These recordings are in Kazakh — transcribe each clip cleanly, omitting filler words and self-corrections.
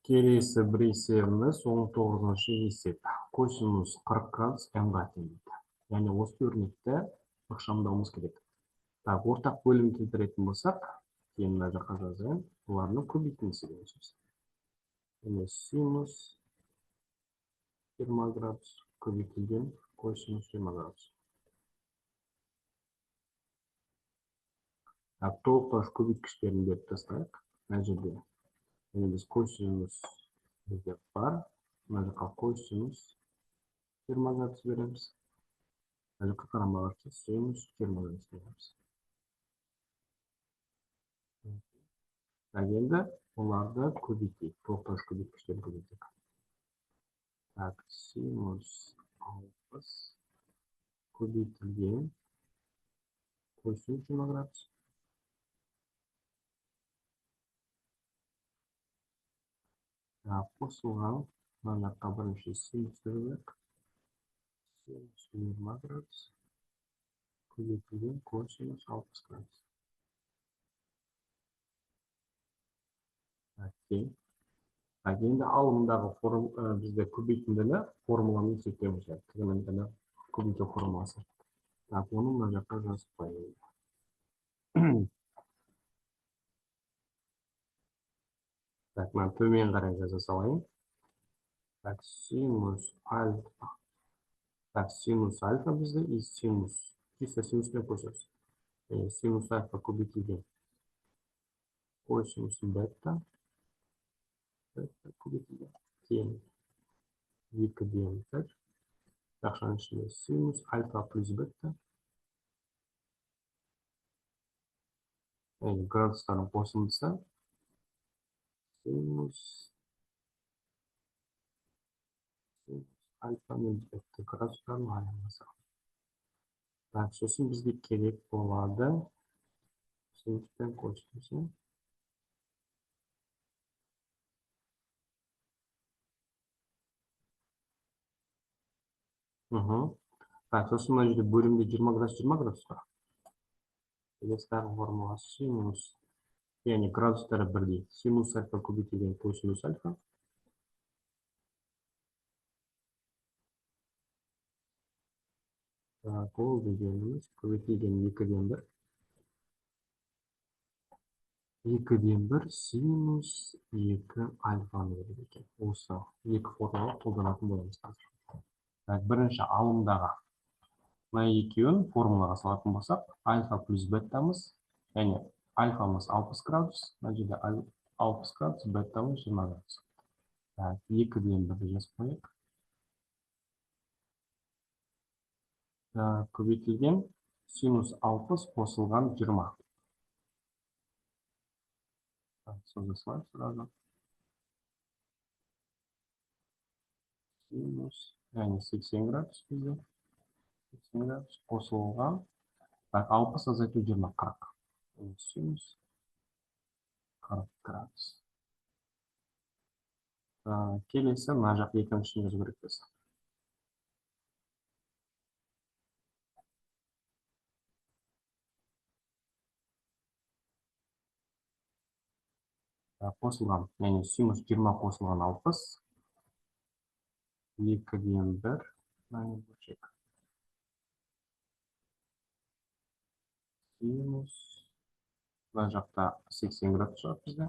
Келесі бір есебіміз 19-шы есеп. Косинус 40 градус м-ға тең дейді. Яғни осы өрнекті ықшамдауымыз керек. Так, ортақ бөлім келтіретін болсақ, кейін мына жаққа жазайын, олардың көбейтіндісі деген сөз. Яғни синус 20 градус көбейтілген косинус 20 градус. Так, толықтауыш көбейткіштерін беріп тастайық. Мына жерде яғни біз косинус бізде бар, мына жаққа косинус 20 градус береміз. Мына жаққа қарама-қарсы синус 20 градус береміз. Так, енді оларды көбейтейік, толықтауыш көбейткіштерін көбейтейік. Так, синус 60 көбейтілген косинус 20 градус. Қосылған мына жаққа бірінші синус жазайық. Синус 20 градус көбейтілген косинус 60 градус. Окей. Так, енді алымдағы бізде көбейтіндіні формуламен есептеуіміз керек. Тігініндіні көбейту формуласы. Так, оны мына жаққа жазып қояйын. Так, мына төмен қарай жаза салайын. Так, синус альфа. Так, синус альфа бізде и синус. Чисто синуспен косинус. Синус альфа көбейтілген косинус бета. Бета көбейтілген тең 2-ден 1. Жақшаның ішінде синус альфа плюс бета. Яғни градустардың қосындысы синус альфа мен бета градустардың айырмасы. Так, сосын бізге керек болады синус пен косинус. Так, сосын мына жерде бөлімде 20 градус 20 градус бар. Келесі тағы формула синус, яғни градустары бірдей. Синус альфа көбейтілген косинус альфа. Так, ол дегеніміз көбейтілген 2-ден 1. 2-ден 1 синус 2 альфаны береді екен. Осы екі формуланы қолданатын боламыз қазір. Так, бірінші алымдағы мына екеуін формулаға салатын болсақ, альфа плюс бетамыз, яғни альфамыз 60 градус, мына жерде 60 градус, бетамыз 20 градус. Так, 2-ден 1 жазып қояйық. Так, көбейтілген синус 60 қосылған 20. Так, соза салайық сразу. Синус, яғни 80 градус бізде. 80 градус қосылған. Так, 60 азайту 20, 40. Синус 40 градус. Так, келесі мына жақ екіншісін жазу керекпіз. Так, қосылған, яғни синус 20 қосылған 60. 2-ден 1, яғни бөлшек. Синус мына жақта 80 градус шығады бізде.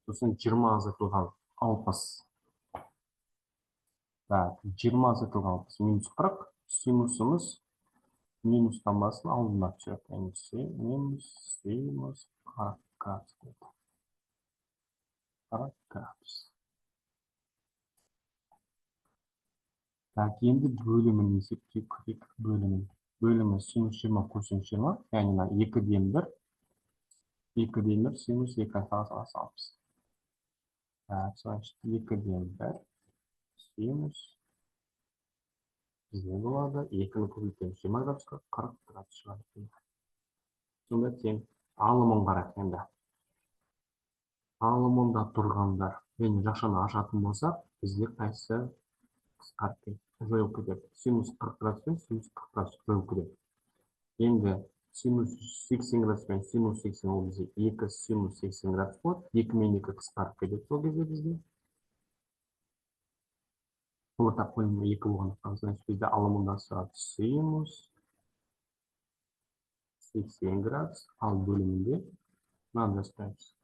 Сосын 20 азайтылған 60. Так, 20 азайтылған 60 минус 40. Синусымыз минус таңбасын алдына түседі. Яғни минус синус 40 градус болады. 40 градус. Так, енді бөлімін есептеп көрейік. Бөлімін. Бөлімі синус 20 косинус 20, яғни мына 2-ден 1, 2-ден 1 синус 2 альфаға сала саламыз. Так, значит, 2-ден 1 синус бізде болады 2-ні көбейтеміз 20 градусқа 40 градус шығады екен. Сонда тең алымын қарайық енді. Алымында тұрғандар, яғни жақшаны ашатын болсақ, бізде қайсысы қысқарып кетеді, жойылып кетеді. Синус 40 градус пен синус 40 градус жойылып кетеді. Енді Синус 80 градус пен синус 80 ол бізде 2 синус 80 градус болады. 2 мен 2 қысқарып кетеді сол кезде бізде. Ортақ бөлімі 2 болғандықтан, значит, бізде алымында шығады синус 80 градус, ал бөлімінде мынаны жазбаймыз.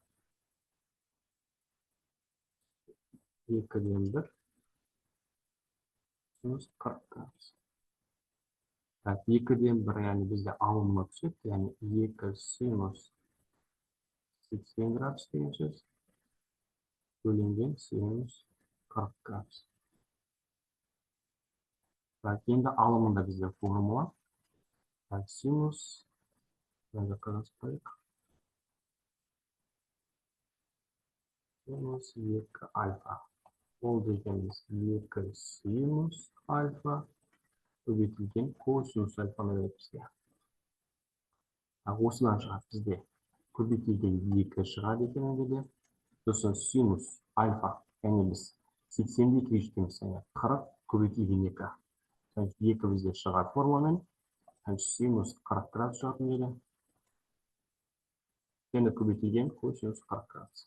2-ден 1 синус 40 градус. Так, 2-ден 1, яғни бізде алымына түседі, яғни 2 синус 80 градус деген сөз бөлінген синус 40 градус. Так, енді алымында бізде формула. Так, синус, мына жаққа жазып қояйық. Синус 2 альфа. Ол дегеніміз 2 синус альфа көбейтілген косинус альфаны береді бізге. Осыдан шығады бізде көбейтілген 2 шығады екен мына жерде. Сосын синус альфа, яғни біз 80-ді екіге жетеміз, яғни 40 көбейтілген 2. Значит, 2 бізде шығады формуламен. Значит, синус 40 градус шығады мына жерде. Енді көбейтілген косинус 40 градус.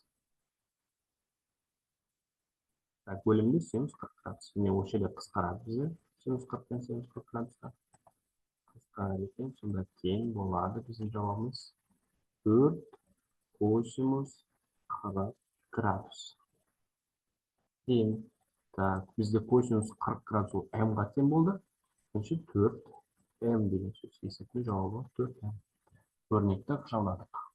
Так, бөлімде синус 40 градус. Міне осы жерде қысқарады бізде. Синус 40 пен синус 40 градусқа қысқарады екен. Сонда тең болады біздің жауабымыз 4 косинус 40 градус. Тең. Так, бізде косинус 40 градус ол м-ға тең болды. Значит, 4 м деген сөз. Есептің жауабы 4 м. Өрнекті ықшамдадық.